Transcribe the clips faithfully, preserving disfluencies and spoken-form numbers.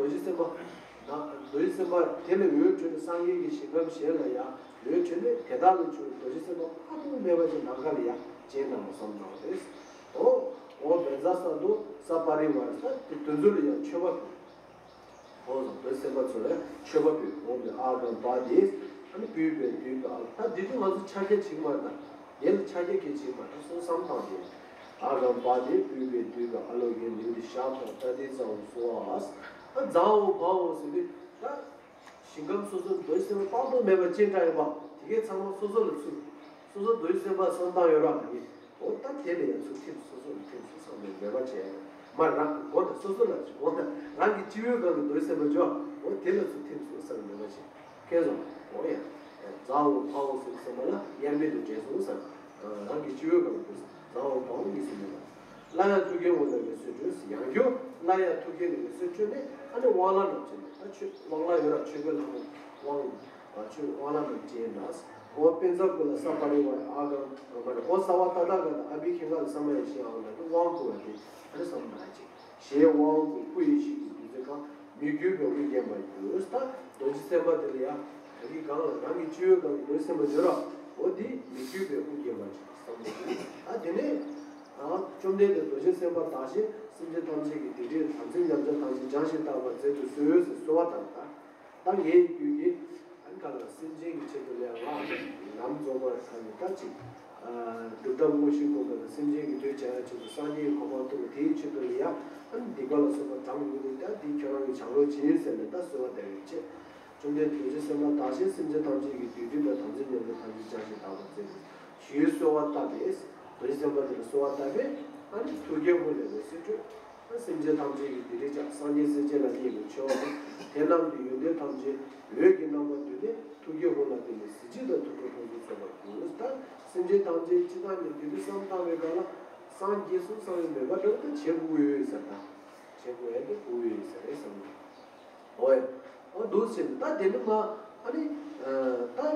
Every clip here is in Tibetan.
རྡོ་རྗེ་སེམས་དཔའ། ན་རྡོ་རྗེ་སེམས་དཔའ་དེ་ལས་འོད་འཕྲོས་ནས་སངས་རྒྱས་ཀྱི་ཞིང་ཁམས་གཞན་ལ་ཡང་འོད་འཕྲོས་ནས་དེ་དག་ལས་བྱུང་བའི་རྡོ་རྗེ་སེམས་དཔའ་དཔག་ཏུ་མེད་པ་ཅིག་ནམ་མཁའ་ལ་ཡང་སྤྱན་དྲངས་པ་བསམ་གཏོང་རེད། འོ། འོ་བཛྲ་ས་ཏྭ་ས་པ་རི་ཝཱ་ར་ས་དེ་དེ་ཚོ་ལ་ཡང་མཆོད་པ་ཕུལ། འོ་རྡོ་རྗེ་སེམས་དཔའ་ཚོ་ལ་མཆོད་པ་ཕུལ། འོ་དེ་ཨ་ག་བ་དེ་ཨ་ནི་བུས་པའི་དུས་ཀ་ཨ་ད་དེ་དུས་ང་ཚོ་ཕྱག་རྒྱ་བྱེད་ཀྱི་མ་རེད་ད། དེ་ལ་ཕྱག་རྒྱ་གལ་ཆེ་མ་རེད། སོ་བསམ་བཏང་སྟེ། ཨ་ག་བ་དེ་བུས་པའི་དུས་ཀ་ཨ་ལོ་ཀེ་ནི་འདི་ཤ་ཐོག་ཏ་དེ་ཛ་འོ་སོ་ཨ་ས། ཨ་ཛ་འོ་བ་འོ་ཟེར་དུས་ད། ཞིང་ཁམས་སོ་སོར་རྡོ་རྗེ་སེམས་དཔའ་དཔག་ཏུ་མེད་པ་སྤྱན་དྲངས་ཡོད་པ་དེ་གའི་ཚང་མ་སོ་སོ་ལ་ཚུར། སོ་སོ་རྡོ་རྗེ་སེམས་དཔའ་བསམ་བཏང་ཡོད་ར་དེ་གའི། འོ་ད་དེ་ལ་ཡང་ཚུར་ཐིམ་སོ་སོ་ལ་ཐིམ་སོ་བསམ་ནས་མོས་པ་བྱས། མ་རང་གོ་ད་སོ་སོ་ལ་གོ་ད་རང་གི་སྤྱི་བོའི་སྒང་གི་རྡོ་རྗེ་སེམས་དཔའ་འཇོག་འོ་དེ་ལ་ཚུར་ཐིམ་སོ་བསམ་ནས་མོས་པ་བྱས། མཁྱེན་སོང་། འོ་ཡ། ཛ་འོ་བ་འོ་ཟེར་སེམས་པ་ལ་དབྱེར་མེད་དུ་འདྲེས་སོང་བསམ། རང་གི་སྤྱི་བོའི་སྒང་གི་རྡོ་རྗེ་ཛ་འོ་བ་འོ་གཉིས་སུ་མེད་པ། སླར་ཡང་ཐུགས་ཀའི་ཧཱུྃ་ལས་འོད་ཟེར་འཕྲོས། ཡང་བསྐྱར་སླར་ཡང་ཐུགས་ཀའི་ནས་འོད་ཟེར་འཕྲོས་ནས་ཨ་ནི་དབང་ལྷ་རྣམས་ཀྱིས་ནི་ད་ཆོས་དབང་ལྷ་ཡོད་ར་ཆོས་གོས་ལྷ་མོ་དབང་ཆོས་དབང་ལྷ་རྣམས་ཀྱིས་ན། འོ་བཛྲ་གུ་ལ་ས་པ་རི་ཝཱ་ར་ཨ་ག་མ་རེད། འོ་སརྦ་ཏ་ཐཱ་ག་ཏ་ཨ་བྷི་ཥིང་ག་ལ་ས་མ་ཡ་ཤི་ཨ་ལ་ནི་དབང་བསྐུར་བ་དེ་ཨ་ནི་བསམ་ན་ཅིག་ཞེས་དབང་བསྐུར་སྐུ་ཡེ་ཤེས་ཀྱི་བདུད་རྩི་གང་། མི་བསྐྱོད་པའི་དབུ་བརྒྱན་པར་གྱུར། ད་རྡོ་རྗེ་སེམས་དཔའ་དེ་ལ་ཡང་ད་གི་སྒང་ལ་རང་གི་སྤྱི་བོའི་སྒང་གི་རྡོ་རྗེ་སེམས་དཔའ་བརྗོད་ར། འོ་དེ་མི་བསྐྱོད་པའི་དབུ་བརྒྱན་པར་བསམ་བློ་བཏང་། ཨ་དེ་ནས་ཨ་བཅོམ་ལྡན་འདས་རྡོ་རྗེ་སེམས་དཔའ་དག་ཞིང་སེམས་ཅན་ཐམས་ཅད་ཀྱི་སྡིག་སྒྲིབ་དམ་ཚིག་ཉམས་ཆག་ཐམས་ཅད་སྦྱངས་ཤིང་དག་པར་མཛད་དུ་གསོལ་ཟེར་གསོལ་བ་བཏབ་ད། ད་ངའི་རྒྱུད་ཀྱི་ཨ་ནི་ག་ལ་སེམས་ཅན་གྱི་ཆེད་དུ་ལས་ལམ་རྫོགས་པར་ཐལ་ནས་ད་ཅིག་སྒྲུབ་ཐབས་དངོས་གཞི་སྒོམ་པ་དང་སེམས་ཅན་གྱི་དོན་བྱ་ཡ་ཆེད་དུ་སངས་རྒྱས་ཀྱི་གོ་འཕང་ཐོབ་པ་དེའི་ཆེད་དུ་ལ་ཡང་ཨ་ནི་སྡིག་པ་ལ་སོགས་པ་དྲང་དགོས་ཏེ་ད་འདི་ཁྱོད་རང་གིས་སྦྱང་རོགས་གྱིས་ཟེར་ནས་ད་གསོལ་བ་འདེབས་ཡོད་ཅེས། བཅོམ་ལྡན་རྡོ་རྗེ་སེམས་དཔའ་དག་ཞིང་སེམས་ཅན་ཐམས་ཅད་ཀྱི་སྡིག་སྒྲིབ་དང་དམ་ཚིག་ཉམས་ཆག་ཐམས་ཅད་སྦྱངས་ཤིང་དག་པར་མཛད་དུ་ཞུས་གསོལ་བ་བཏབ་པས། རྡོ་རྗེ་སེམས་དཔའ་དེ་ལ་གསོལ་བ་བཏབ་པས་ཨ་ནི་ཐུགས་ཀའི་ཧཱུྃ་ལས་འོད་ཟེར་འཕྲོས། སེམས་ཅན་ཐམས་ཅད་ཀྱི་སྡིག་སྒྲིབ་བྱང་། སངས་རྒྱས་སྲས་བཅས་ལ་བརྙས་པའི་ཆོས་འོག་ཏུ། དེ་རྣམས་ཀྱི་ཡོན་ཏན་ཐམས་ཅད་འོད་ཀྱི་རྣམ་པར་བསྡུས་ནས་ཐུགས་ཀའི་ཧཱུྃ་ལ་བརྟེན་ནས་གཟི་བརྗིད་དང་ཐུགས་ཀའི་ཕུན་སུམ་ཚོགས་པར་གྱུར། ད་སེམས་ཅན་ཐམས་ཅད་སྤྱི་བཏང་ནས་དེ་དུས་བསམ་བཏང་བའི་སྒང་ལ་སངས་རྒྱས་སོང་བསམ་པའི་མོས་པ་འདྲ་བོ་ད་བྱེད་དགོས་ཡོད་ཟེར། ད་བྱེད་དགོས་ཡ་དེ་དགོས་ཡོད་ཟེར་རེད་བསམ་གྱི། འོ་ཡ། འོ་འདུག་ཟེར་ད་དེ་ནི་མ་ཨ་ནི་ད་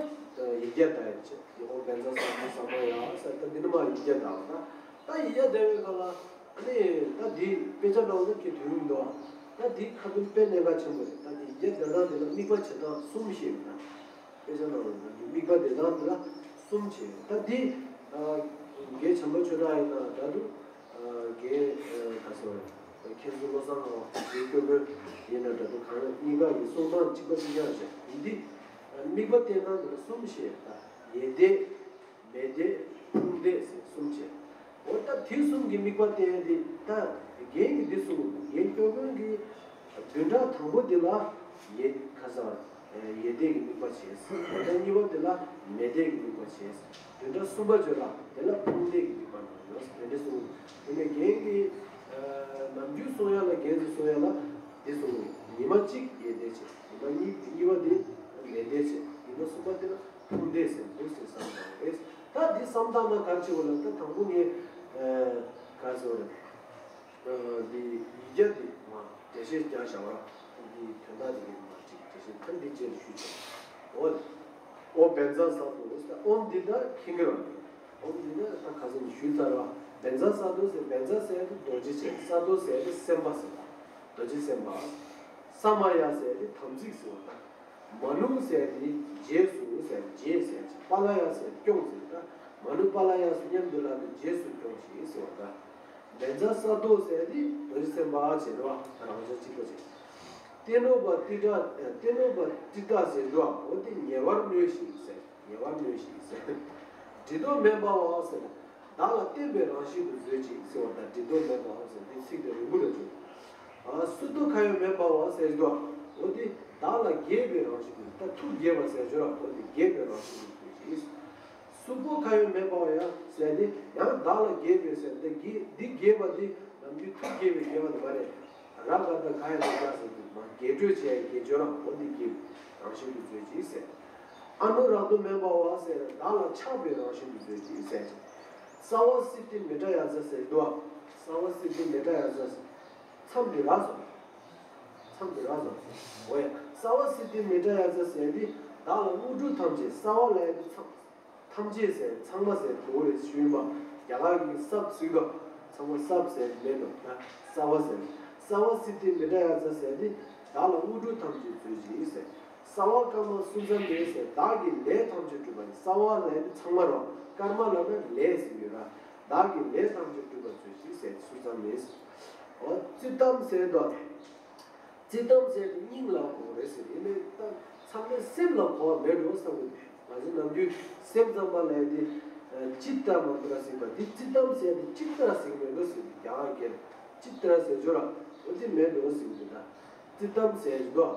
ཡིག་བརྒྱ་བཟླ་ཡ་ཆེ་ཡི་ཧོ་བཛྲ་ས་ཏྭ་ས་མ་ཡ་ས་ད་འདི་ནི་མ་ཡིག་བརྒྱ་བཟླ་བ་ད་ད་ཡིག་བརྒྱ་བཟླ་བའི་སྒང་ལ། ཨ་ནི་ད་འདི་དཔེ་ཆ་ནང་ལ་ཁྱེད་དུས་ཡོང་འདུག་ད་འདི་ཁ་ཐུག་དཔེ་གནད་འགག་ཆེན་པོ་རེད། ད་འདི་ཡིག་བརྒྱ་བཟླ་སྟངས་འདི་ལ་དམིགས་པ་བྱེད་སྟངས་གསུམ་ཞིག་ཡོད་ད། དཔེ་ཆ་ནང་ལ་ད་འདི་དམིགས་པ་བྱེད་སྟངས་འདི་ལ་གསུམ་བྱེད་ཡོད་ད། འདི་རྒན་བྱམས་པ་ཆོས་གྲགས་ཡིན་ན་ད་དུ་རྒན་ག་ཟེར་བ་རེད། མཁན་ཟུར་བློ་བཟང་ངག་དབང་རྒན་སྐྱབས་མགོན་ཡིན་ན་འདྲ་འདུག་གང་ལ་གཉིས་ཀ་ཡི་གསུང་སྟངས་གཅིག་པ་གཅིག་རྐྱང་རེད། འདི་དམིགས་པ་བསྟན་སྟངས་འདི་ལ་གསུམ་ཞེས་ད་ཡེ་བཟླས། མེ་བཟླས། ཕུང་བཟླས་ཟེར་གསུམ་བྱས། འོ་ད་དེ་གསུམ་གྱི་དམིགས་པ་བསྟན་ཏེ་ད་རྒན་གྱིས་འདི་གསུངས། རྒན་སྐྱབས་མགོན་གྱིས་བདུན་ཕྲག་དང་པོ་འདི་ལ་ཡེ་ཁ་སང་ཡེ་བཟླས་ཀྱི་དམིགས་པ་བྱས། བདུན་ཕྲག་གཉིས་པ་འདི་ལ་མེ་བཟླས་ཀྱི་དམིགས་པ་བྱས། བདུན་ཕྲག་གསུམ་པ་བརྗོད་ལ་དེ་ལ་ཕུང་བཟླས་ཀྱི་དམིགས་པ་གནང་ཡོད་ཟེར་དེ་འདྲ་གསུངས། དེ་ནས་རྒན་གྱིས་ནམ་རྒྱུན་གསུང་ཡ་ལ་རྒན་གྱིས་གསུང་ཡ་ལ་འདི་གསུངས། ཉི་མ་གཅིག་ཡེ་བཟླས་བྱས། ཉི་མ་གཉིས་གཉིས་པ་འདི་མེ་བཟླས་བྱས། ཉི་མ་གསུམ་པ་འདི་ལ་ཕུང་བཟླས་ཟེར་འདུག་ཟེར་བསམ་བཏང་བས། ད་འདི་བསམ་བཏང་ན་ག་རེ་བྱེད་དགོས་ལབ་ན་ད་དང་པོ་ངས་ག་རེ་ཟེར་བ་རེད། འདི་ཡིག་བརྒྱ་འདི་མ་འགྲེལ་བཤད་རྒྱག་བྱ་བ་འདི་དོན་དག་འདི་གི་མ་ཅིག་འགྲེལ་བཤད་ད་འདི་རྗེས་ལ་ཞུས་ཆོག་འོ་ལེ། ཨོ་བཛྲ་ས་ཏྭ་ཨོ་ད་ཨོམ་འདི་ད་ཁེངས་ཀྱི་རང་རེད། ཨོམ་འདི་ད་ད་ག་ཚོད་ནས་ཞུས་ཚར་བ་བཛྲ་ས་ཏྭ་ཟེར་བཛྲ་ཟེར་ཡ་དེ་རྡོ་རྗེ་བྱས། ས་ཏྭ་ཟེར་ཡ་དེ་སེམས་དཔའ་ཟེར་བ། རྡོ་རྗེ་སེམས་དཔའ། ས་མ་ཡ་ཟེར་ཡ་དེ་དམ་ཚིག་ཟེར་བ་དང་། མ་ནུ་ཟེར་ཡ་དེ་རྗེས་སུ་ཟེར་རྗེས་ཟེར་ཅིག་པཱ་ལ་ཡ་ཟེར་སྐྱོང་ཟེར་ད། མ་ནུ་པཱ་ལ་ཡ་སུ་མཉམ་དུ་ལ་དུ་རྗེས་སུ་སྐྱོང་ཞིག་ཟེར་བ་ད། བཛྲ་ས་ཏྭ་ཟེར་ཡ་དེ་རྡོ་རྗེ་སེམས་དཔའ་བྱས་རེད་བ་རང་བྱུང་གཅིག་པ་བྱས། ཏེ་ནོ་པ་ཏི་ཏྲ་ཏེ་ནོ་པ་ཏི་ཏྲ་ཟེར་འདུག་བ། འོ་དེ་ཉེ་བར་གནོད་ཞིང་ཟེར། ཉེ་བར་གནོད་ཞིང་ཟེར། དྲི་དོ་མེད་པའོ་ཟེར། བདག་ལ་བརྟེན་པའི་རང་བཞིན་དུ་མཛོད་ཅིག་ཟེར་བ་དང་དྲི་དོ་མེད་པའོ་ཟེར་འདི་ཚིག་དེ་རིང་པོ་རེད་བྱུང་། ཨ་སུ་ཏོ་ཁ་ཡོ་མེད་པའོ་ཟེར་འདུག་བ། འོ་དེ་བདག་ལ་དགྱེས་པའི་རང་བཞིན་དུ་ད་ཐུགས་དགྱེས་པ་ཟེར་འཇོག་ར་འོ་དེ་དགྱེས་པའི་རང་བཞིན་དུ་མཛོད་ཅིག་སུ་པོ་ཁ་ཡོ་མེད་པའོ་ཡང་ཟེར་ཏེ་ཡང་བདག་ལ་དགྱེས་པའི་ཟེར་ཏེ་དགྱེས་འདི་དགྱེས་པ་འདི་ནམ་རྒྱུན་ཐུགས་དགྱེས་པའི་དགྱེས་པ་འདི་མ་རེད། ར་ག་ད་ག་ཡ་ན་ག་ཟེར་དུས་མ་དགྱེས་སྤྲོས་བྱས་དགྱེས་སྦྱོར་རང་འོ་འདི་དགྱེས་པའི་རང་བཞིན་དུ་མཛོད་ཅིག་ཟེར། ཨ་ནུ་རག་ཏུ་མེད་པའོ་ཟེར་བདག་ལ་ཆགས་པའི་རང་བཞིན་དུ་མཛོད་ཅིག་ཟེར། ས་བ་སི་ཏི་མེ་ཏྲ་ཡ་ཛ་ཟེར་འདུག་བ། ས་བ་སི་ཏི་མེ་ཏྲ་ཡ་ཛ་ཟེར། མཚམས་འདི་རག་སོང་། མཚམས་འདི་རག་སོང་། འོ་ཡ། ས་བ་སི་ཏི་མེ་ཏྲ་ཡ་ཛ་ཟེར་འདི་བདག་ལ་དངོས་གྲུབ་ཐམས་ཅད་ས་བ་ལ་ཡ་འདི་མཚམས། ཐམས་ཅད་ཟེར་ཚང་མ་ཟེར་གོ་རེ་ཞུས་པ། རྒྱ་གར་གྱི་སབ་ཟེར་དོ། ཚང་མ་སབ་ཟེར་མེད་དོ་ན་ས་བ་ཟེར། སརྦ་སིདྡྷི་མི་ཏྲ་ཡ་ཙ་ཟེར་ཏེ་བདག་ལ་དངོས་གྲུབ་ཐམས་ཅད་སྩོལ་ཅིག་ཟེར། སརྦ་ཀརྨ་སུ་ཙམ་མེ་ཟེར་བདག་གི་ལས་ཐམས་ཅད་སྒྲུབ་པ་ནི། སརྦ་ལས་ནི་ཚང་མ་རོ། ཀརྨ་ལ་ནི་ལས་ཟེར་ཡོད་ར། བདག་གི་ལས་ཐམས་ཅད་སྒྲུབ་པ་སྩོལ་ཅིག་ཟེར་སུ་ཙམ་མེ་ཟེར། འོ་ཙིཏྟམ་ཟེར་དོ། ཙིཏྟམ་ཟེར་དེ་སྙིང་ལ་གོ་རེད་ཟེར། ཡིན་ནའི་ད་ཚང་མས་སེམས་ལ་གོ་བ་མེད་འགྲོ་བསམ་གི་འདུག་ང་ཚོ་ནམ་རྒྱུན་སེམས་ཙམ་པ་ལས་དེ་ཅིཏྟ་མནྟྲ་ཟེར་བ་དེ་ཙིཏྟམ་ཟེར་དེ་ཅིཏྟ་ཟེར་མེད་འགྲོ་ཟེར། རྒྱ་གར་སྐད་ཅིཏྟ་ཟེར་ཅོ་ར་འོ་དེ་མེད་འགྲོ་ཟེར་གི་འདུག་ད་ཙིཏྟམ་ཟེར་གི་འདུག་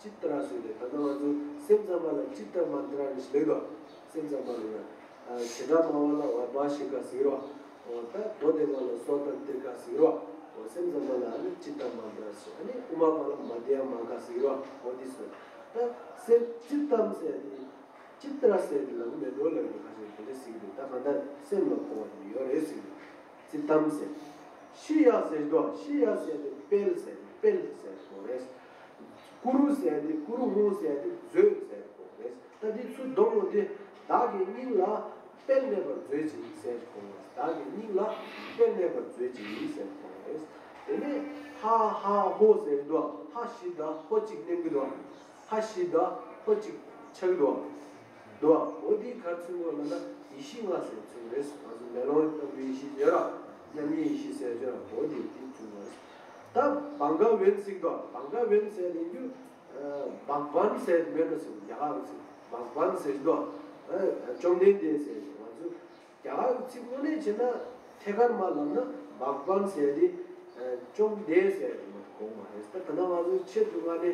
ཅིཏྟ་ཟེར་དེ་ད་ནང་ང་ཚོ་སེམས་ཙམ་པ་ལ་ཅིཏྟ་མནྟྲ་ནི་ཞིག་ལེགས་འདུག་སེམས་ཙམ་པ་ལ་ཡང་། བྱེ་བྲག་སྨྲ་བ་ལ་བྷ་ཤི་ཀ་ཟེར་རོ། འོ་ད་མདོ་སྡེ་པ་ལ་སོ་ཏ་ཏི་ཀ་ཟེར་རོ། འོ་སེམས་ཙམ་པ་ལ་ཨ་ནི་ཅིཏྟ་མནྟྲ་ཟེར། ཨ་ནི་དབུ་མ་པ་ལ་མ་དྷྱ་མ་ཀ་ཟེར་རོ། འོ་འདི་ཟེར། ད་སེམས་ཙིཏྟམ་ཟེར་དེ་ཅིཏྟ་ཟེར་དེ་ལ་མེད་འགྲོ་ལ་ཡོད་ཁ་ཤས་དེ་འདྲ་ཟེར་གི་འདུག་ད་གང་ལྟར་སེམས་ལ་གོ་བ་དེ་ཡོད་རེད་ཟེར་གི་འདུག་ཙིཏྟམ་ཟེར། ཤི་ཡ་ཟེར་དོ། ཤི་ཡ་ཟེར་དེ་དཔལ་ཟེར་དེ་དཔལ་ཟེར་གོ་རེད། ཀུ་རུ་ཟེར་དེ་ཀུ་རུ་ཧུ་ཟེར་དེ་མཛོད་ཟེར་གོ་རེད། ད་འདི་ཚུར་བསྡོམས་ཡོང་དུས་བདག་གི་སྙིང་ལ་དཔལ་གནས་པར་མཛོད་ཅིག་ཟེར་གོ་བ། བདག་གི་སྙིང་ལ་དཔལ་གནས་པར་མཛོད་ཅིག་ཟེར་གོ་བ་རེད། དེ་ནས་ཧ་ཧ་ཧོ་ཟེར་འདུག་ཧ་ཞི་དང་ཧོ་གཅིག་གནོན་གི་འདུག་ཧ་ཞི་དང་ཧོ་གཅིག་ཆགས་འདུག་འདུག་འོ་དེ་ག་མཚོན་གོ་ལབ་ན་ཡེ་ཤེས་ལྔ་ཟེར་མཚོན་རེད། ང་ཚོ་མེ་ལོང་ལྟ་བུའི་ཡེ་ཤེས་ཡོད་ར། མཉམ་ཉིད་ཡེ་ཤེས་ཟེར་ཡོད་ར། འོ་དེ་དེ་མཚོན་རེད། ད་བྷ་ག་ཝན་ཟེར་འདུག་བྷ་ག་ཝན་ཟེར་ནས་འདུག་བྷག་ཝན་ཟེར་མེད་པ་ཟེར། རྒྱ་གར་གྱི་ཚིག་བྷག་ཝན་ཟེར་འདུག་བཅོམ་ལྡན་འདས་ཟེར། ང་ཚོ་རྒྱ་གར་གྱི་ཚིག་དངོས་གནས་བྱས་ན་ཐད་ཀར་མ་ལབ་ན་བྷག་ཝན་ཟེར་དེ་བཅོམ་ལྡན་ཟེར་དེ་མ་གོ་མ་རེད། ད་ད་ནང་ང་ཚོ་ཆེད་དུ་ང་ནི་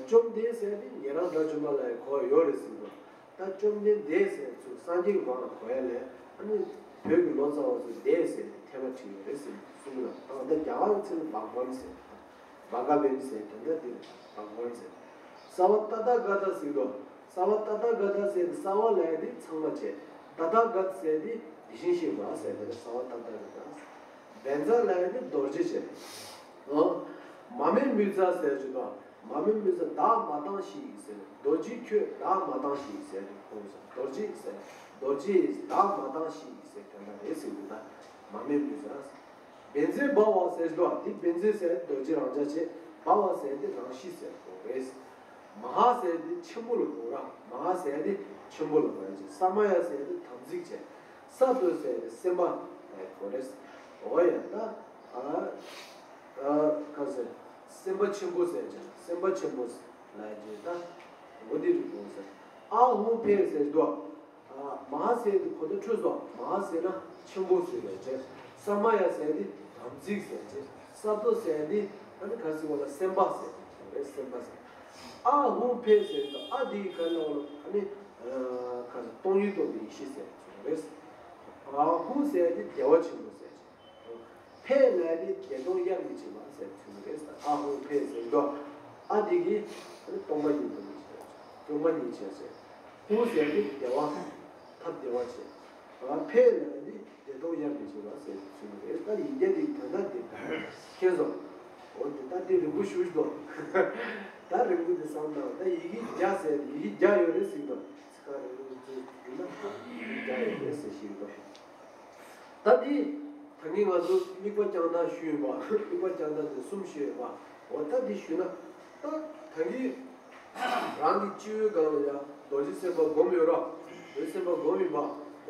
བཅོམ་ལྡན་ཟེར་དེ་ཉན་རང་དགྲ་བཅོམ་པ་ལ་ཡང་གོ་ཡོད་རེད་ཟེར་འདུག་ད་བཅོམ་ལྡན་འདས་ཟེར་ཚུར་སངས་རྒྱས་ཀྱི་བར་ལ་གོ་ཡ་ལས་ཨ་ནི་བོད་ཀྱི་ལོ་ཙཱ་བ་ཚོས་འདས་ཟེར་ཐེབས་པ་བྲིས་ཡོད་རེད་ཟེར་གསུངས་ལ། ད་ང་ད་རྒྱ་གར་གྱི་ཚིག་ལ་བྷག་ཝན་ཟེར། བྷ་ག་ཝན་ཟེར་དེ་འདྲ་དེ་བྷག་ཝན་ཟེར། སརྦ་ཏ་ཐཱ་ག་ཏ་ཟེར་དོ། སརྦ་ཏ་ཐཱ་ག་ཏ་ཟེར་ཏེ་སརྦ་ལབ་ཡ་དེ་ཚང་མ་བྱས། ཏ་ཐཱ་ག་ཏ་ཟེར་དེ་དེ་བཞིན་གཤེགས་པ་ཟེར་དེ་ལ་སརྦ་ཏ་ཐཱ་ག་ཏ། བཛྲ་ལབ་ཡ་དེ་རྡོ་རྗེ་བྱས། ཨོ། མ་མེ་མུ་ཛ་ཟེར་གྱི་དོ། མ་མེ་མུ་ཛ་བདག་མ་བཏང་ཞིག་ཟེར། རྡོ་རྗེ་ཁྱོད་བདག་མ་བཏང་ཞིག་ཟེར་དེ་གོ་ས། རྡོ་རྗེ་ཟེར། རྡོ་རྗེ་བདག་མ་བཏང་ཞིག་ཟེར་དེ་འདྲ་རེད་ཟེར་གྱི་ད། མ་མེ་མུ་ཛ། བཛྲ་བྷ་བ་ཟེར་དོ། འདི་བཛྲ་ཟེར་རྡོ་རྗེ་རང་འཇགས་བྱས། བྷ་བ་ཟེར་འདི་རང་བཞིན་ཟེར་གོ་རེད། མ་ཧཱ་ཟེར་འདི་ཆེན་པོ་ལ་གོ་ར། མ་ཧཱ་ཟེར་འདི་ཆེན་པོ་ལ་གོ་ར་ཅེས། ས་མ་ཡ་ཟེར་འདི་དམ་ཚིག་བྱས། ས་ཏོ་ཟེར་འདི་སེམས་པ་ལ་གོ་རེད། འོ་ཡ་ད། ཨ་ཨ་ག་ཟེར། སེམས་དཔའ་ཆེན་པོ་ཟེར་ཅེས་སེམས་དཔའ་ཆེན་པོ་ལ་ཅེས་ད། འོ་འདི་རུ་གོ་ཟེར། ཨ་ཧུ་ཕེ་ཟེར་དོ། མ་ཧཱ་ཟེར་དེ་གོ་བརྡ་འཕྲོད་སོང་། མ་ཧཱ་ཟེར་ན་ཆེན་པོ་ཟེར་བའི་ཕྱིར། ས་མ་ཡ་ཟེར་དེ་དམ་ཚིག་ཟེར་ཕྱིར། ས་ཏོ་ཟེར་དེ་ཨ་ནི་ག་ཟེར་བ་ལ་སེམས་དཔའ་ཟེར་བ་རེད། སེམས་དཔའ་ཟེར། ཨ་ཧུ་ཕེ་ཟེར་དེ་ཨ་དེ་ག་ལ་བ་ལ་ཨ་ནི་ག་ཟེར་སྟོང་ཉིད་རྟོགས་པའི་ཡེ་ཤེས་ཟེར་བ་རེད། ཨ་ཧུ་ཟེར་དེ་བདེ་བ་ཆེན་པོ་ཟེར་ཕྱིར། ཕེ་ལ་ནི་བདེ་སྟོང་དབྱར་གྱི་བྱེད་པ་ཟེར་ཚུལ་རེད། ཨ་ཧོ་ཕེ་ཟེར་དོ། ཨ་དེ་གི་སྟོང་པ་ཉིད་དུ་མི་ཤེས། སྟོང་པ་ཉིད་ཆེ་ཟེར། ཧུ་ཟེར་ནི་བདེ་བ། ཐབས་བདེ་བ་ཆེ། ཕེ་ལ་ནི་བདེ་སྟོང་དབྱར་གྱི་བྱེད་པ་ཟེར་ཚུལ་རེད། ད་ཡིན་རྒྱ་དེ་ད་ལྟ་དེ་ཁྱེད་ཚོ། འོ་དེ་ད་དེ་རིང་པོ་ཞུ་ཞུ་དོ། ད་རིང་པོ་དེ་བསམ་དང་ད་ཡི་གེ་བརྒྱ་ཟེར་ཡི་གེ་བརྒྱ་ཡོད་རེད་ཟེར་དོ། ཚིག་ཁ་རིང་པོ་ཚོས་ཡིན་ན་ཡི་གེ་བརྒྱ་ཡོད་རེད་ཟེར་ཞིག་དོ། ད་འདི་ད་གིན་ང་ཚོ་དམིགས་པ་བསྐྱངས་སྟངས་ཞུས་ཡོད་པ། དམིགས་པ་བསྐྱངས་སྟངས་དེ་གསུམ་ཞུས་ཡོད་པ། འོ་ད་འདི་ཞུས་ན། ད་ད་གིན་རང་གི་སྤྱི་བོའི་སྒང་ལ་ཡང་རྡོ་རྗེ་སེམས་དཔའ་བསྒོམས་ཡོད་ར། རྡོ་རྗེ་སེམས་དཔའ་བསྒོམས་ཡིན་པ།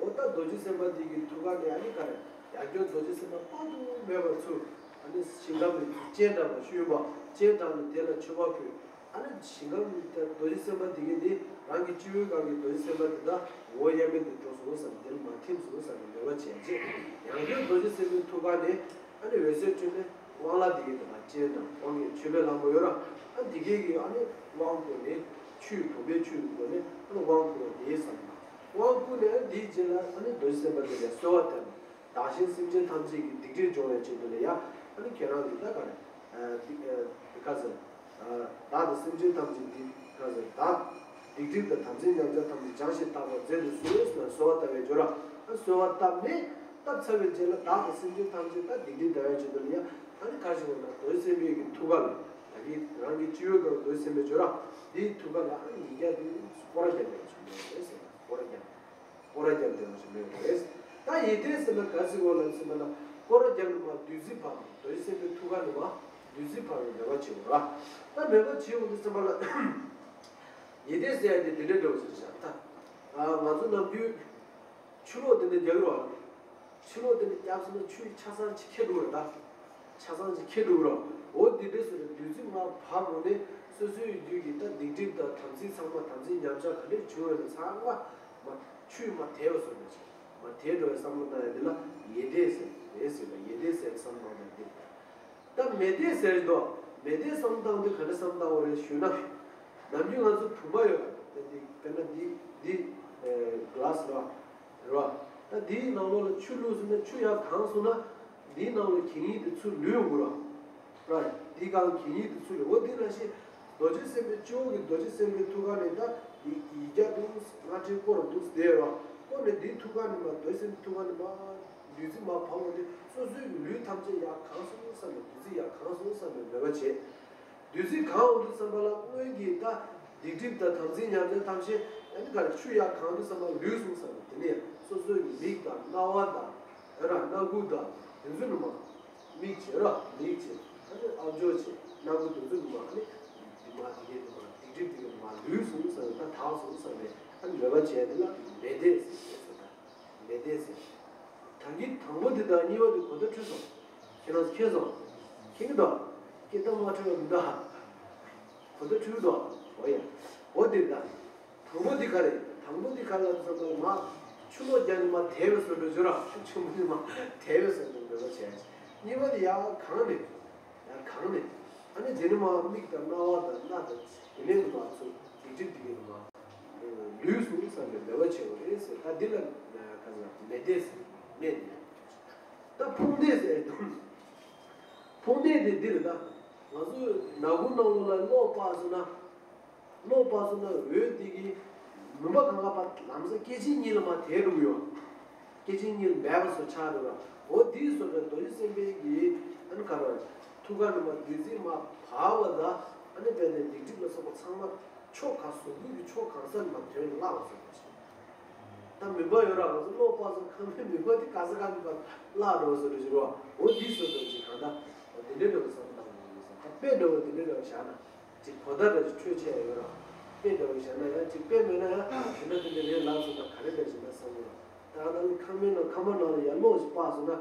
འོ་ད་རྡོ་རྗེ་སེམས་དཔའ་འདི་གི་ཐུགས་ཀ་ནས་ཨ་ནི་ག་རེ་ཡང་བསྐྱར་རྡོ་རྗེ་སེམས་དཔའ་དཔག་ཏུ་མེད་པར་ཚུར་ཨ་ནི་ཞིང་ཁམས་ནས་སྤྱན་དྲངས་པ་ཞུས་ཡོད་པ། སྤྱན་དྲངས་ནས་དེ་ལ་མཆོད་པ་ཕུལ། ཨ་ནི་ཞིང་ཁམས་ཀྱི་རྡོ་རྗེ་སེམས་དཔའ་འདི་གིས་ནི་རང་གི་སྤྱི་བོའི་སྒང་གི་རྡོ་རྗེ་སེམས་དཔའ་འདི་དག་འོ་ཡ་མེད་དུ་འགྲོ་སོང་བསམ་འདིར་མ་ཐིམ་སོང་བསམ་གྱི་མོས་པ་བྱས་རྗེས་ཡང་བསྐྱར་རྡོ་རྗེ་སེམས་དཔའི་ཐུགས་ཀ་ནས་ཨ་ནི་འོད་ཟེར་འཕྲོས་ནས་དབང་ལ་འདི་གའི་དེ་ལ་སྤྱན་དང་དབང་གི་མཆོད་པའི་ལྷ་མོ་ཡོད་ར། ཨ་འདི་གའི་གི་ཨ་ནི་དབང་བསྐུར་ནས་ཆུས་བུམ་པའི་ཆུས་བསྐུར་ནས་ཨ་ནི་དབང་བསྐུར་བ་དེའི་བསམ་པ། དབང་བསྐུར་ནས་ཨ་ནི་དེའི་རྗེས་ལ་ཨ་ནི་རྡོ་རྗེ་སེམས་དཔའ་དེ་ལ་གསོལ་བ་བཏབ་ནས། བདག་གཞན་སེམས་ཅན་ཐམས་ཅད་ཀྱི་སྡིག་སྒྲིབ་སྦྱོང་བའི་ཆེད་དུ་ལ་ཡ། ཨ་ནི་ཁྱེད་རང་གིས་ད་ག་རེ། ཨ་འདི་ཨ་འདི་ག་ཟེར། ཨ་བདག་དང་སེམས་ཅན་ཐམས་ཅད་འདི་ག་ཟེར་བདག་སྡིག་སྒྲིབ་དང་དམ་སྲི་ཉམས་ཆག་ཐམས་ཅད་སྦྱང་ཞིང་དག་པར་མཛད་དུ་གསོལ་ཟེར་ན་གསོལ་བ་བཏབ་པའི་སྦྱོར་ར། ཨ་གསོལ་བ་བཏབ་ནས་བཏབ་ཚར་བའི་རྗེས་ལ་བདག་དང་སེམས་ཅན་ཐམས་ཅད་ད་སྡིག་སྒྲིབ་འདག་པའི་ཆེད་དུ་ལ་ཡ། ཨ་ནི་ག་ཞིག་འོ་ན་རྡོ་རྗེ་སེམས་དཔའི་གི་ཐུགས་ཀ་ལ་ད་གི་རང་གི་སྤྱི་བོའི་སྒང་རྡོ་རྗེ་སེམས་དཔའི་སྦྱོར་ར། འདིའི་ཐུགས་ཀ་ལ་ཨ་ནི་ཡིག་བརྒྱ་འདི་སྐོར་ར་བརྒྱབ་པའི་ཆེད་དུ་ལ་ཡ་ཟེར་ན་སྐོར་ར་བརྒྱབ། སྐོར་ར་རྒྱབ་སྟེ་ཡང་ཞིག་མེད་པ་རེད། ད་ཡེ་ཏེ་ཟེར་ན་ག་ཟེར་བ་ལ་ཟེར་བ་ན་སྐོར་ར་རྒྱབ་ནས་མར་བདུད་རྩི་བབས་ནས་རྡོ་རྗེ་སེམས་དཔའི་ཐུགས་ཀ་ནས་མར་ བདུད་རྩི་ཕབ་པའི་མོས་པ་བྱེད་དགོས་ར། ད་མོས་པ་བྱེད་དགོས་དུས་ཙམ་པ་ལ། ཡིད་བཟླས་ཟེར་ཡ་དེ་དེ་འདྲའི་འདྲ་བོ་ཞིག་རེད་ཤག་ད། ང་ཚོ་ནམ་རྒྱུན་ཆུ་ལོག་དེ་འདྲ་རྒྱག་གི་རེད་བ། ཆུ་ལོག་དེ་འདྲ་བརྒྱབ་སོང་ན་ཆུ་ཡི་ཆ་ཚང་ཅིག་ཁེལ་འགྲོ་གི་རེད་ད། ཆ་ཚང་ཅིག་ཁེལ་འགྲོ་གི་རེད། འོ་དེ་འདྲ་སོང་ནས་བདུད་རྩི་མར་ཕབ་འོང་ནས་སོ་སོའི་རྒྱུད་ཀྱི་ད་སྡིག་སྒྲིབ་དང་དམ་ཚིག་ཚང་མ་དམ་ཚིག་ཉམས་ཆག་ག་འདྲས་བྱུང་ཡོད་ན་ཚང་མ་མར་ཆུས་མར་དལ་བ་བཟོ་འདྲ་བྱས། མར་དལ་འགྲོ་བའི་བསམ་བློ་བཏང་ཡ་འདི་ལ་ཡིད་བཟླས་ཟེར་རེད་ཟེར་ལ་ཡིད་བཟླས་ཟེར་བསམ་བློ་བཏང་ཡ་འདི། ད་མེ་དེ་ཟེར་དོ། མེ་དེ་བསམ་སྟངས་དེ་ག་འདྲ་བསམ་སྟངས་རེད་ཞུས་ན། ནམ་རྒྱུན་ང་ཚོ་བུམ་པ་ཡོད་པ་དེ་འདི་དཔེར་ན་འདི་འདི་ག་ལ་སི་ར་ར། ད་འདིའི་ནང་ལོགས་ལ་ཆུ་བླུགས་སོང་ན་ཆུ་ཡར་གང་སོང་ན། འདིའི་ནང་ལ་གད་སྙིགས་དེ་ཚུར་ལུད་ཡོང་གི་ར། ར་འདི་གང་གད་སྙིགས་དེ་ཚུར་ལུད་འོ་འདི་ལ་ཤི། རྡོ་རྗེ་སེམས་དཔའི་སྤྱི་བོ་གི་རྡོ་རྗེ་སེམས་དཔའི་ཐུགས་ཀ་ནས་ད་འདི་ཡིག་བརྒྱ་འདུག་ལྔ་ཁྲི་སྐོར་འདུག་བསྡད་ར། སྐོར་ནས་འདིའི་ཐུགས་ཀ་ནས་མར་རྡོ་རྗེ་སེམས་དཔའི་ཐུགས་ཀ་ནས་མར། བདུད་རྩི་མར་ཕབ་པ་དེ་སོ་སོའི་ལུས་ཐམས་ཅད་ཡར་གང་སོང་བསམ་ནས་བདུད་རྩི་ཡར་གང་སོང་བསམ་ནས་མོས་པ་བྱེད། བདུད་རྩི་གང་འོང་དུས་བསམ་པ་ལ་སྔོན་གྱི་ད་སྡིག་སྒྲིབ་དང་དམ་ཚིག་ཉམས་ཆག་ཐམས་ཅད་ཨ་ནི་ག་རེ་ཆུ་ཡར་གང་དུས་བསམ་པ་ལུས་སོང་བསམ་ནས་དེ་ནས་སོ་སོའི་མིག་དང་རྣ་བ་དང་ཨ་ར་སྣ་ཁུག་དང་དེ་ཚོ་ནི་མ་མིག་བྱེད་ར་མིག་བྱེད་ཨ་ནི་ཨབ་སྦྱོར་བྱེད་སྣ་ཁུག་དེ་ཚོ་ནི་མ་ཨ་ནི་འདི་མ་དེ་གས་དེ་མ་སྡིག་སྒྲིབ་དེ་གས་མ་ལུས་སོང་བསམ་ནས་ད་དག་སོང་བསམ་ནས་ཨ་ནི་མོས་པ་བྱས་དེ་ལ་མེ་དེ་ཟེར་ཟེར་ད། མེ་དེ་ཟེར། ད་གིན་དང་པོ་དེ་དང་གཉིས་པ་དེ་གོ་བརྡ་འཕྲོད་སོང་། ཁྱེད་རང་ཚོ་མཁྱེན་སོང་། མཁྱེན་གྱི་འདུག་སྐད་བརྡ་མ་འཕྲོད་པ་མི་འདུག་གོ་བརྡ་འཕྲོད་འདུག་འོ་ཡ། འོ་དེ་ད། དང་པོ་དེ་ག་རེད། དང་པོ་དེ་ག་རེ་ལབ་ཙམ་པ་ལ་མ། ཆུ་ལོག་རྒྱག་ནས་མ་དལ་བའི་བཟོ་འདྲ་བྱོས་ར་ཆུ་ཆེན་པོ་ནས་མ་དལ་བའི་བཟོ་འདྲ་མོས་པ་བྱས། གཉིས་པ་དེ་ཡར་གང་ནས། ཡར་གང་ནས། ཨ་ནི་དེ་ནས་མ་མིག་དང་རྣ་བ་དང་སྣ་དང་དེ་ནས་མ་ཚུར་སྡིག་སྒྲིབ་དེ་གས་མ། ལུས་སུ་བསམ་པའི་མོས་པ་བྱེད་དགོས་རེད་ཟེར་ད་འདི་ལ་ག་ཟེར་མེ་དེ་ཟེར་མེ་དེ། ད་ཕུང་དེ་ཟེར་དུས། ཕུང་དེ་དེ་འདིར་ད་ང་ཚོའི་ནག་ཁུང་ནང་ལོགས་ལ་གློག་སྤར་སོང་ན། གློག་སྤར་སོང་ན་འོད་དེ་གི་མུན་པ་གང་ག་པ་ལམ་སང་སྐྱེ་མཆེད་གཉིས་ལ་མ་དེ་རུ་ཡོད། སྐྱེ་མཆེད་གཉིས་ལ་མེད་པ་སོགས་ཆགས་འགྲོ་ར། འོ་དེའི་སོགས་པའི་རྡོ་རྗེ་སེམས་དཔའི་གི་ཨ་ནི་ག་ར་ཐུགས་ཀ་ནས་མ་བདུད་རྩི་མ་བབས་པ་ད་ཨ་ནི་དཔེ་དེ་སྡིག་སྒྲིབ་ལ་སོགས་པ་ཚང་མ། ཕྱོགས་ག་གཟུགས་པོ་གི་ཕྱོགས་གང་ས་ནས་མ་དོན་བརླག་པ་བཟོ་འདྲ་ཞིག་ད་མུན་པ་ཡོད་ར་ང་ཚོ་གློག་སྤར་སོང་ཁ་མའི་མུན་པ་དེ་ག་ས་ག་ནས་མ་བརླག་འགྲོ་བ་བཟོ་འདྲ་ཞིག་རོ། འོ་འདི་བཟོ་འདྲ་ཞིག་གང་ལྟར་འོ་དེ་འདྲའི་འགྲོ་བའི་བསམ་བློ་བཏང་དགོས་ཡོད་ས་ད་དཔེ་འདྲ་བོ་དེ་འདྲའི་འདྲ་བ་བཞག་ན་ཅིག་གོ་བརྡ་འདྲ་ཞིག་འཕྲོད་ཆེ་ཡ་ཡོད་ར། དཔེ་འདྲ་བོ་བཞག་ན་ཡང་ཅིག་དཔེ་མེད་ན་ཡང་དེ་འདྲ་དེ་འདྲ་རེད་ལབ་སོང་ན་ག་རེ་འདྲ་ཞིག་ན་བསམ་གི་ར། ད་ང་ཚོ་ཁང་པའི་ནང་ཁང་པ་ནང་ལ་ཡར་གློག་ཞིག་སྤར་སོང་ན།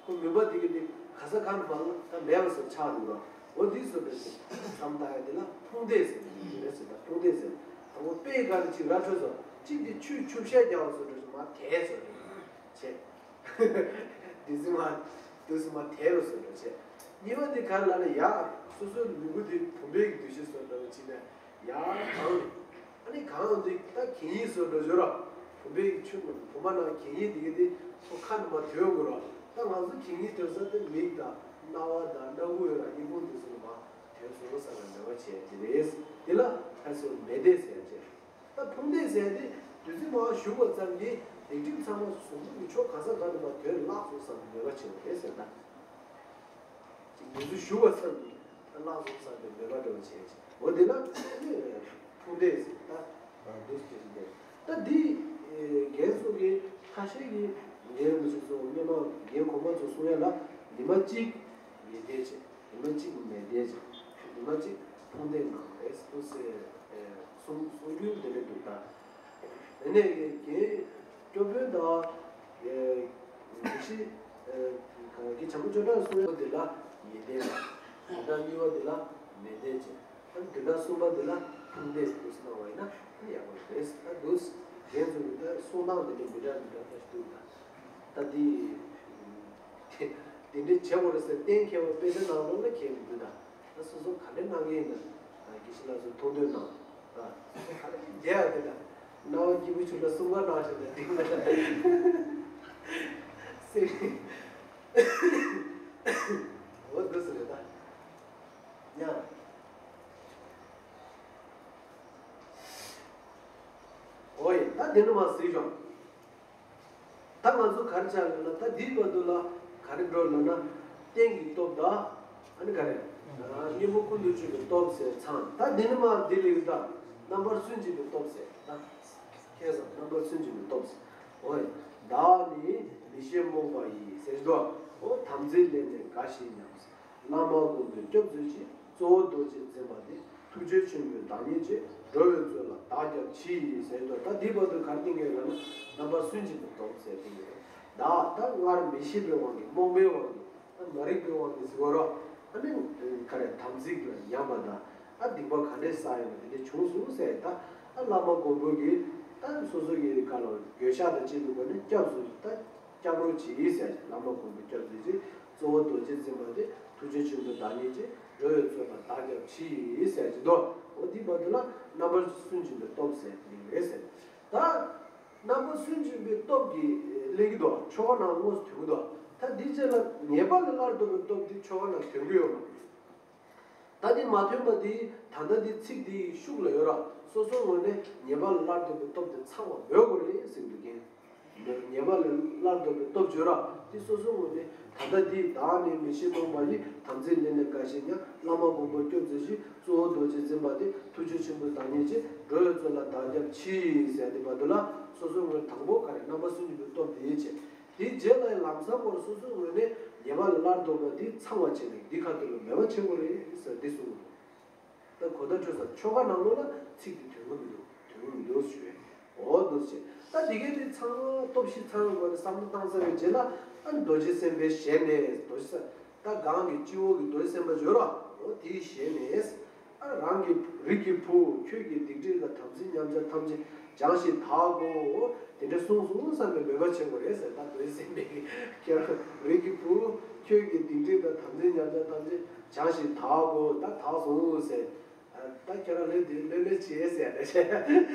ཁོ་མུན་པ་དེ་གི་དེ་ག་ས་ག་ནས་མར་ད་མེད་པ་སོགས་ཆགས་འདུག་ར། འོ་འདི་སོགས་འདྲ་ཞིག་བསམ་བཏང་ཡ་དེ་ལ་ཕུང་དེ་ཟེར་གི་རེད་ཟེར་ད་ཕུང་དེ་ཟེར། དང་པོ་དཔེ་ག་རེ་ཅིག་ར་འཕྲོད་སོང་གཅིག་དེ་ཆུས་ཆུ་བཤལ་རྒྱག་པ་སོགས་འདྲ་ཞིག་མར་དལ་སོང་རེད་བྱས། དེ་ཚོ་མར་དུས་སུ་མར་དལ་བ་སོགས་འདྲ་བྱས། གཉིས་པ་དེ་ག་རེ་ལབ་ན་ཡ་སོ་སོའི་ལུས་པོ་དེ་བུམ་པའི་གི་འདུ་ཤེས་སོགས་འདྲ་བ་ཅིག་ནས། ཡང་གང་། ཨ་ནི་གང་འདི་ད་གད་སྙིགས་སོགས་འགྲོ་ཞོར་ར། བུམ་པའི་ཆུ་བུམ་པ་ནང་གད་སྙིགས་འདི་གི་དེ་ཚོ་ཁ་ནས་མར་དོན་དགོས་ར། ད་ང་ཚོ་གད་སྙིགས་དོན་ས་དེ་མིག་དང་རྣ་བ་དང་སྣ་ཁུག་ཡོད་ར་ཨི་ཁུང་དེ་ཚོ་ནས་མར་དོན་སོང་ས་ལ་མེད་པ་བྱས་དེ་རེད། དེ་ལ་ཁ་སོ་མེ་དེ་ཟེར་བྱས། ད་ཕུང་དེ་ཟེར་དེ་བདུད་རྩི་མར་ཞུགས་པ་ཙམ་གྱིས་སྡིག་སྒྲིབ་ཚང་མ་གཟུགས་པོ་གི་ཕྱོགས་ག་ས་ག་ནས་མར་དོན་བརླག་སོང་ས་ལ་མེད་པ་བྱས་པ་རེད་ཟེར་ད། ཅིག་ཉིན་ཞུ་བ་ཙམ་གྱིས་ད་བརླག་སོང་བསམ་པའི་མོས་པ་འདྲ་བོ་བྱས་ཤིང་འོ་དེ་ལ་ནི་ཕུང་འདྲེས་ཟེར་ད་འདུག་ཅེས་ཟེར་ད་འདི་རྒན་ཚོ་གི་ཁ་ཤས་ཀྱིས་རྒན་རིན་པོ་ཆེ་ཚོ་སྔོན་མ་རྒན་གོང་མ་ཚོ་གསུང་ཡ་ལ་ཉི་མ་གཅིག་ཡིད་བཟླས་བྱས་ཉི་མ་གཅིག་མེ་བཟླས་བྱས་ཉི་མ་གཅིག་ཕུང་འདྲེས་གནང་རེད་འདུག་ཟེར་གསུང་གསུང་རྒྱུན་དེ་འདྲ་འདུག་ད། དེ་ནས་རྒན་སྐྱོབ་དཔོན་དང་། དགེ་བཤེས། གི་བྱམས་པོ་ཅོ་ཀྲང་གསུང་ཡོད་དེ་ལ་ཡིད་བདེ་བ། བདུན་ཕྲག་གཉིས་པ་དེ་ལ་མེ་བདེ་བྱས། ཨ་ནི་བདུན་ཕྲག་གསུམ་པ་དེ་ལ་ཕུང་བདེ་དུས་སུ་གནང་བ་ཡིན་ན་ཨ་ནི་ཡག་པོ་རེད་ད་འདུག་རྒན་ཚོ་གི་ད་གསུང་སྟངས་དེ་འདྲ་མི་འདྲ་མི་འདྲ་ད་ཞིག་འདུག་ད། ད་འདི། དེ་འདྲའི་བྱེད་དགོས་རེད་ཟེར་གཏན་འཁེལ་བ་དཔེ་ཆ་ནང་ལོགས་ལ་འཁེལ་མི་འདུག་ད། ད་སོ་སོ་ག་འདྲ་གནང་གི་ཡིན་ན། དགེ་བཤེས་ལགས་ཚོས་ཐུགས་འདོད་གནང་། ད་སོ་སོ་ག་འདྲ་བསྡད་ཡ་དེ་ད། སྣང་བ་སྐྱིད་པོ་ཆུ་ལ་གསུམ་ཀ་གནང་བཞག་ན་འགྲིག་མ་རེད། སེམས། འོ་འདུག་ཟེར་རེད་ད། ཡ། འོ་ཡ་ད་དེ་ནི་མ་ཟེར་ཞོག་ད་ང་ཚོ་ག་རེ་ཆགས་ཡོད་ན་ད་འདིའི་བར་དུ་ལ་ག་རེ་འགྲོ་ལབ་ན་རྟེན་གྱི་སྟོབས་དང་ཨ་ནི་ག་རེ་གཉེན་པོ་ཀུན་ཏུ་སྤྱོད་པའི་སྟོབས་ཟེར་ཚང་ད་འདི་ནི་མ་འདི་ལེགས་དང་རྣམ་པར་སུན་འབྱིན་པའི་སྟོབས་ཟེར་ད་ཁྱེད་ཚོ་རྣམ་པར་སུན་འབྱིན་པའི་སྟོབས་ཟེར་འོ་ཡ་བདག་ནི་མི་ཤེས་རྨོངས་པ་ཡིས་ཟེར་དུས་འོ་དམ་ཚིག་ལས་ནས་འགའ་ཞིག་ཉམས། བླ་མ་མགོན་པོས་སྐྱབས་མཛོད་ཅིང་། གཙོ་བོ་རྡོ་རྗེ་འཛིན་པ་དེས། ཐུགས་རྗེ་ཆེན་པོས་བདག་ཉིད་ཀྱི། འགྲོ་བའི་དོན་ལ་བདག་སྐྱབས་མཆི་ཡི་ཟེར་དུས། ད་འདི་བར་དུ་ག་རེ་བསྟན་གྱི་ཡོད་ལབ་ན། རྣམ་པར་སུན་འབྱིན་པའི་སྟོབས་ཟེར་བསྟན་གྱི་ཡོད། བདག་ད་སྔར་མི་ཤེས་པའི་དབང་གིས། རྨོངས་པའི་དབང་གིས། ད་མ་རིག་པའི་དབང་གིས་ཟེར་བ་རོ། ཨ་ནི་ག་རེ་དམ་ཚིག་ལ་ཉམས་པ་དང་། ཨ་སྡིག་པ་ག་འདྲས་བསགས་ཡོད་ན་དེ་འདྲས་བྱུང་སོང་ཟེར། ད་ཨ་བླ་མ་མགོན་པོ་གིས་ད་སོ་སོ་གི་ག་ལ་འགྱོད་བཤགས་དང་བཅས་པའི་སྒོ་ནས་སྐྱབས་སུ་ད་སྐྱབས་རོགས་བྱེད་ཟེར། བླ་མ་མགོན་པོས་སྐྱབས་མཛོད་ཅིང་། གཙོ་བོ་རྡོ་རྗེ་འཛིན་པ་དེས། ཐུགས་རྗེ་ཆེན་པོས་བདག་ཉིད་ཀྱི། འགྲོ་བའི་དོན་ལ་བདག་སྐྱབས་མཆི་ཡི་ཟེར་གྱི་འདུག་འོ་འདི་བར་དུ་ལ་རྣམ་པར་སུན་འབྱིན་པའི་སྟོབས་ཟེར་དེ་རེད་ཟེར། ད་རྣམ་པར་སུན་འབྱིན་པའི་སྟོབས་ཀྱིས་གླེང་གི་འདུག་ཆོ་ག་ནང་དངོས་སུ་ཐོན་གྱི་འདུག་ད་འདི་རྗེས་ལ་ཉེས་པ་ལས་སླར་ལྡོག་པའི་སྟོབས་འདི་ཆོ་ག་ནང་ཐོན་གྱི་ཡོད་མ་རེད། ད་འདི་མ་ཐོན་པ་འདི་ད་ལྟ་འདི་ཚིག་འདིའི་ཤུགས་ལ་ཡོད་ར། སོ་སོའི་ངོས་ནས་ཉེས་པ་ལས་སླར་ལྡོག་པའི་སྟོབས་དེ་ཚང་བ་མོས་དགོས་རེད་ཟེར་འདུག་གན། ཉེས་པ་ལས་སླར་ལྡོག་པའི་སྟོབས་བརྗོད་ར། འདི་སོ་སོའི་ངོས་ནས་ད་ལྟ་འདི་བདག་ནི་མི་ཤེས་རྨོངས་པ་ཡིས། དམ་ཚིག་ལས་ནི་འགལ་ཞིང་ཉམས། བླ་མ་མགོན་པོས་སྐྱབས་མཛོད་ཅིང་། གཙོ་བོ་རྡོ་རྗེ་འཛིན་པ་དེས། ཐུགས་རྗེ་ཆེན་པོས་བདག་ཉིད་ཀྱི། འགྲོ་བའི་དོན་ལ་བདག་སྐྱབས་མཆི་ཡི་ཟེར་དེ་བར་དུ་ལ་སོ་སོའི་ངོས་དང་པོ་ག་རེ་རྣམ་པར་སུན་འབྱིན་པའི་སྟོབས་དེ་ཡིས་བྱས། དེའི་རྗེས་ལ་ཡང་ལམ་སང་པོར་སོ་སོའི་ངོས་ནས་ཉེས་པ་ལས་སླར་ལྡོག་པ་འདི་ཚང་བ་བྱས་ནས་འདི་ཁ་ཐུག་ལ་མོས་པ་བྱེད་དགོས་རེད་ཟེར་འདི་གསུངས་འདུག་ད་གོ་བརྡ་འཕྲོད་ས་ཆོ་ག་ནང་ལོགས་ལ་ཚིག་འདི་ཐོན་གྱི་མི་འདུག་ཐོན་གྱི་མི་འདུག་ཞུ་བས། འོ་འདུག་ཟེར། ད་འདི་གའི་འདི་ཚང་མ་སྟོབས་བཞི་ཚང་བའི་སྒོ་ནས་བསམ་བློ་བཏང་ཚར་བའི་རྗེས་ལ། ཨ་རྡོ་རྗེ་སེམས་དཔའི་ཞལ་ནས། རྡོ་རྗེ་ས་ད་གང་གི་སྤྱི་བོ་གི་རྡོ་རྗེ་སེམས་དཔའ་བརྗོད་རོགས། འོ་དེའི་ཞལ་ནས། ཨ་རང་གི་རིགས་ཀྱི་བུ། ཁྱོད་ཀྱི་སྡིག་སྒྲིབ་དང་དམ་ཚིག་ཉམས་ཆག་ཐམས་ཅད་བྱང་ཞིང་དག་གོ། དེ་འདྲ་གསུངས་སོང་བསམ་པའི་མོས་པ་བྱེད་དགོས་རེད་ཟེར། ད་རྡོ་རྗེ་སེམས་དཔའི་ཁྱོད་རང་རིགས་ཀྱི་བུ། ཁྱོད་ཀྱི་སྡིག་སྒྲིབ་དང་དམ་ཚིག་ཉམས་ཆག་ཐམས་ཅད་བྱང་ཞིང་དག་གོ། ད་དག་སོང་ཟེར། ད་ཁྱོད་རང་ལས་དེ་ལས་ལས་བྱེད་ཟེར་རེད།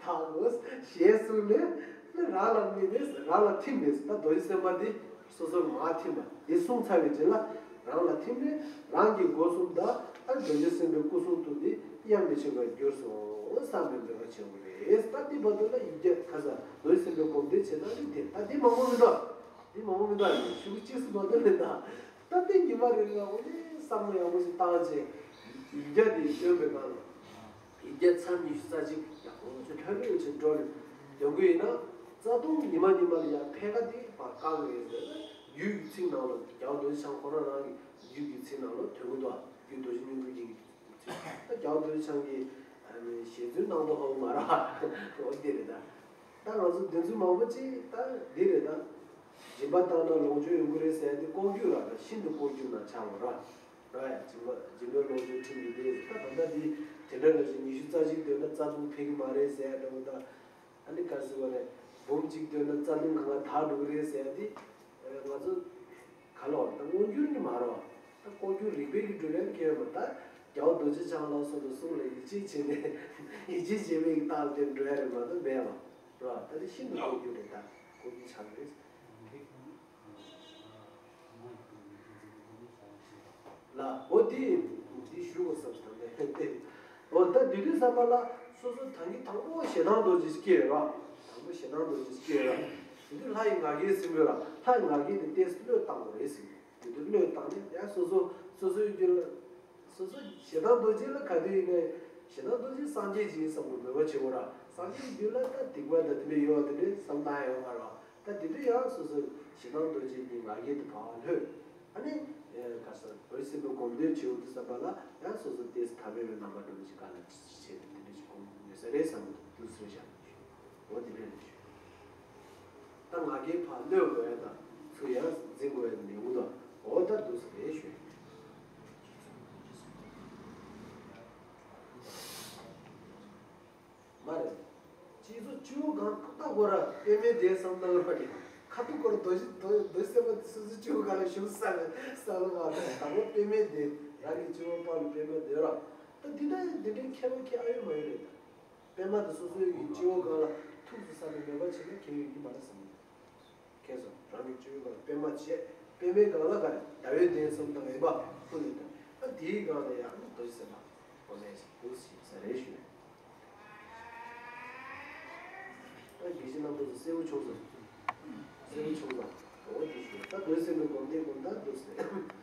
དག་གོ་ཞེས་གསུངས་ནས། ནི་རང་ལ་དམིགས་ནས་རང་ལ་ཐིམ་ནས། ད་རྡོ་རྗེ་སེམས་དཔའ་འདི་སོ་སོར་མར་ཐིམ་པ་འདི་གསུངས་ཚར་བའི་རྗེས་ལ། རང་ལ་ཐིམ་ནས་རང་གི་སྒོ་གསུམ་དང་། ཨ་རྡོ་རྗེ་སེམས་དཔའི་སྐུ་གསུང་ཐུགས་འདི་དབྱེར་མི་ཕྱེད་པར་གྱུར་སོང་བསམ་པའི་མོས་པ་བྱེད་དགོས་རེད། ད་འདི་བར་དུ་ལ་ཡིག་བརྒྱ་ཁ་ས་རྡོ་རྗེ་སེམས་དཔའི་སྒོམ་བཟླས་བྱེད་སྟངས་འདི་དེ། ད་འདི་མང་པོ་མི་འདུག་འདི་མང་པོ་མི་འདུག་ཡིན་ཞུ་གཅིག་སུ་མ་འདུག་མི་འདུག་ད་ལྟའི་ཉི་མ་རེ་རེ་ལ་འོ་ནི་བསམ་བློ་ཡག་པོ་ཞིག་བཏང་བྱས། ཡིག་བརྒྱ་དེ་འདོན་པའི་སྒང་ལ། ཡིག་བརྒྱ་ཚར་ཉི་ཤུ་རྩ་གཅིག་ཡག་པོ་ཅིག་ལྷོད་ལྷོད་བྱས་འགྲོ་ནས་འདོན་གྱི་ཡིན་ན། རྩ་ལྟུང་ཉི་མ་ཉི་མ་ལ་ཡང་འཕེལ་ཁ་དེ་ཕར་བཀག་གི་རེད་ཟེར་ན། རྒྱུད་ཀྱི་ཚིག་ནང་ལ་རྒྱལ་བ་རྡོ་རྗེ་འཆང་ཁོ་རང་རང་གི་རྒྱུད་ཀྱི་ཚིག་ནང་ལ་ཐོན་གྱི་འདུག་རྒྱུད་རྡོ་རྗེ་སྙོམས་འཇུག་གི་ཚིག་ད་རྒྱལ་བ་རྡོ་རྗེ་འཆང་གི་ཞལ་རྫུན་གནང་མདོག་ཧོ་མ་ར་འོ་དེ་རེད་ད། ད་ང་ཚོ་འདོན་ཚུལ་མང་པོ་ཅིག་ད་འདི་རེད་ད། སྦྱིན་པ་བཏང་ན་ལོངས་སྤྱོད་ཡོང་གི་རེད་ཟེར་ཡ་འདི་ལྐོག་གྱུར་ར། ད་ཤིན་ཏུ་ལྐོག་གྱུར་ན་ཆགས་འགྲོ་ར། ར་ཡ་སྦྱིན་པ་སྦྱིན་པའི་ལོངས་སྤྱོད་ཁྲིམས་ཀྱི་ལས་ད་ད་ལྟ་འདི་དེ་འདྲ་ལ་ཞིག་ཉི་ཤུ་རྩ་གཅིག་འདོན་ན་རྩ་ལྟུང་འཕེལ་གི་མ་རེད་ཟེར་ཡ་འདྲ་བོ་ད། ཨ་ནི་ག་ཟེར་བ་རེད། འབུམ་གཅིག་འདོན་ན་རྩ་ལྟུང་གང་ག་དག་འགྲོ་གི་རེད་ཟེར་ཡ་འདི། ང་ཚོ་ག་ལ་བ་ད་མངོན་གྱུར་ནི་མ་རེད་བ། ད་ལྐོག་གྱུར་རིག་པའི་གི་འགྲོ་ཡ་གལ་ཡོད་མ་ད། རྒྱལ་བ་རྡོ་རྗེ་འཆང་ལ་སོགས་པའི་གསུང་ལ་ཡིད་ཆེས་བྱས་ནས་ཡིད་ཆེས་བྱས་པའི་གི་རྟགས་དེ་འགྲོ་ཡ་རེད་མ་གཏོགས་མེད་བ། རེད་བ། ད་དེ་ཤིན་ཏུ་ལྐོག་གྱུར་རེད་ད། ལྐོག་གྱུར་ཆགས་རེད། ལ་འོ་དེ་དེ་ཞུ་དགོས་བསམ་སོང་ད་ལྟ་དེ། འོ་ད་དེ་དུས་ཙམ་པ་ལ་སོ་སོ་ད་གིན་དང་པོ་ཞེ་སྡང་རྡོ་རྗེ་སྐྱེས་ར། དང་པོ་ཞེ་སྡང་རྡོ་རྗེ་སྐྱེས་ར། དེ་དུས་ལྷ་ཡི་ང་རྒྱལ་ཟེར་མོད་ར། ལྷ་ཡི་ང་རྒྱལ་དེ་ཏོག་ཙམ་བློས་བཏང་དགོས་རེད་ཟེར། དེ་དུས་བློས་བཏང་ནས་ཡང་སོ་སོ་སོ་སོའི་རྒྱུད་ལ། སོ་སོ་ཞེ་སྡང་རྡོ་རྗེ་ལ་ག་དུས་ཡིན་ནའི་ཞེ་སྡང་རྡོ་རྗེ་སངས་རྒྱས་ཀྱི་བསམ་བློ་མོས་པ་བྱེད་དགོས་ར། སངས་རྒྱས་ཀྱི་རྒྱུད་ལ་ད་སྡིག་པ་དང་དེ་འདྲ་ཡོད་པ་དེ་འདྲའི་བསམ་སྟངས་ཡོད་མ་རེད་བ། ད་དེ་དུས་ཡང་སོ་སོ་ཞེ་སྡང་རྡོ་རྗེ་གི་ང་རྒྱལ་དེ་ཕར་ལྷོད། ཨ་ནི་ག་ས་རྡོ་རྗེ་སེམས་དཔའི་སྒོམ་བཟླས་བྱེད་འོང་དུས་ཙམ་པ་ལ་ཡང་སོ་སོ་ཏོག་ཙམ་ཐ་མལ་པའི་རྣམ་པ་འདྲ་བོ་ཞིག་ག་ལ་བྱེད་དེ་འདྲ་ཞིག་སྒོམ་ཡོད་ས་རེད་བསམ་གྱི་འདུག་ཟེར་བཞག་འོ་དེ་འདྲ་རེད་ཞུ། ད་ང་རྒྱལ་ཕར་གནོན་དགོས་ཡ་དང་ཚུར་ཡར་འཛིན་དགོས་ཡ་དེ་ནས་འུ་དང་འོ་ད་འདུག་ཟེར་རེད་ཞུ། མ་རེད། སྤྱི་ཚོགས་སྤྱི་བོ་སྒང་ཁ་ཐུག་གོ་ར་པད་མའི་གདན་བསམ་སྟངས་ར་ནི་ཁ་ཐུག་གོ་ར་རྡོ་རྗེ་རྡོ་རྗེ་སེམས་དཔའ་དེ་སོ་སོའི་སྤྱི་བོ་སྒང་ལ་བཞུགས་ས་ལ་བསམ་བློ་མ་བཏང་དང་པོ་པད་མའི་གདན་རང་གི་སྤྱི་བོ་པ་ལ་པད་མའི་གདན་ར། ད་འདི་ད་འདི་འདྲའི་ཁྱད་པར་ཁྱད་ཨ་ཡོད་མ་ཡོད་རེད་ད། པད་མ་དེ་སོ་སོའི་གི་སྤྱི་བོ་སྒང་ལ་ཐུག་སོང་བསམ་པའི་མོས་པ་བྱས་ན་ཁྱད་ཡོད་ཀྱི་མ་རེད་བསམ་གྱི་འདུག་མཁྱེན་སོང་། རང་གི་སྤྱི་བོའི་སྒང་ལ་པད་མ་བྱས། པད་མའི་སྒང་ལ་ག་རེ་ཟླ་བའི་གདན་བསམ་སྟངས་ཡིན་པ་ཁོ་ནས་དང་ཨ་དེའི་སྒང་ལ་ཡང་ནི་རྡོ་རྗེ་སེམས་དཔའ་འོ་མས་ཞིག་འདུག་ཞེས་ཟེར་རེ་ཞུ། ཨ་དགེ་བཤེས་རྣམ་པ་ཚོ་གསལ་པོ་བྱུང་སོང་། གསལ་པོ་བྱུང་སོང་། འོ་དེ་ཞུ་ད་རྡོ་རྗེ་སེམས་དཔའི་སྒོམ་བཟླས་སྒོམ་ད་འདུག་ཟེར།